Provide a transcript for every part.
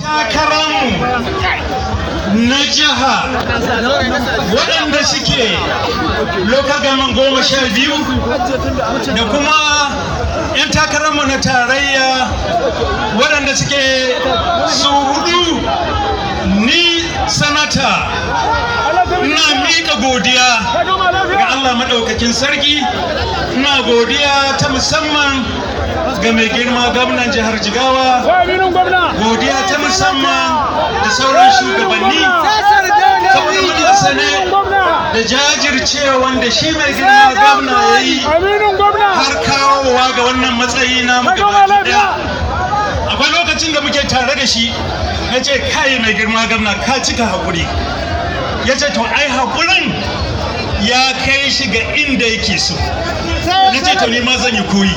Takararmu na jiha waɗanda suke local government 12 da kuma 'yan takararmu na tarayya waɗanda suke su hudu, ni sanata ina miƙa godiya ga Allah maɗaukakin sarki, ina godiya ta musamman ga mai girma gwamnan jihar Jigawa, godiya ta musamman da sauran shugabanni, saboda muna sane da jajircewa wanda shi mai girma gwamna ya yi har kawowa ga wannan matsayi na gaba daya. Akwai lokacin da muke tare da shi, na ce, "Kai, mai girma gwamna, ka cika haƙuri." Ya ce, "To ai haƙurin ya kai shi ga inda yake so." Na ce, "To ni ma zan yi koyi."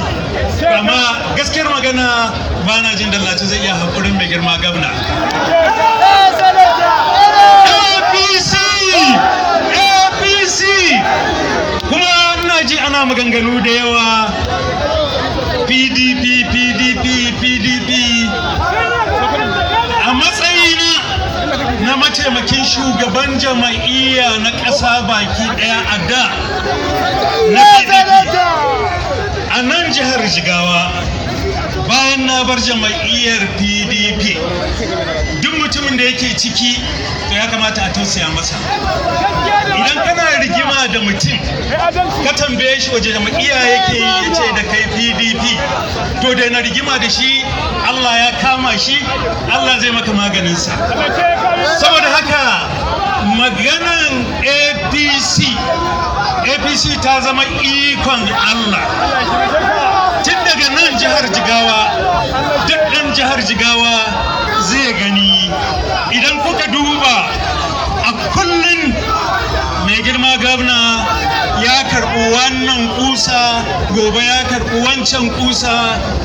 Amma gaskiyar magana, ba na jin Dallaci zai iya haƙurin mai girma gwamna. APC, APC! Kuma ina ji ana maganganu da yawa, PDP, PDP, PDP. A matsayina na mataimakin shugaban jama'iyya na ƙasa baki ɗaya a da na PDP a nan jihar Jigawa, bayan na bar jama'iyyar PDP, duk mutumin da yake ciki to ya kamata a tausaya masa. Idan kana rigima da mutum, ka tambaye shi wace jama'iyya yake yi, ya ce da kai PDP, to da na rigima da shi. Allah ya kama shi, Allah zai maka maganinsa. Saboda haka maganan APC, APC ta zama ikon Allah. Tun daga nan jihar Jigawa, duk ɗan jihar Jigawa zai gani. Idan kuka duba a kullum, mai girma gwamna ya karɓi wannan kusa, gobe ya karɓi wancan kusa,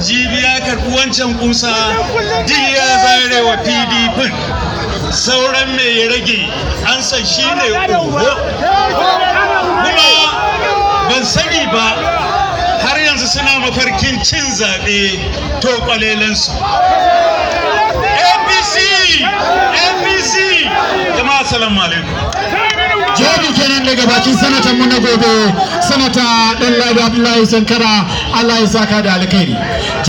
jibi ya karɓi wancan kusa, duk ya zare wa PDP. Sauran mai ya rage? An san shi ne oho. Kuma ban sani ba, har yanzu suna mafarkin cin zaɓe, to kwalelansu. APC, APC! Jama'a, salamu alaikum. Jawabi kenan daga bakin sanatan mu na gobe, Sanata Ɗanladi Abdullahi Sankara. Allah ya saka da alkhairi.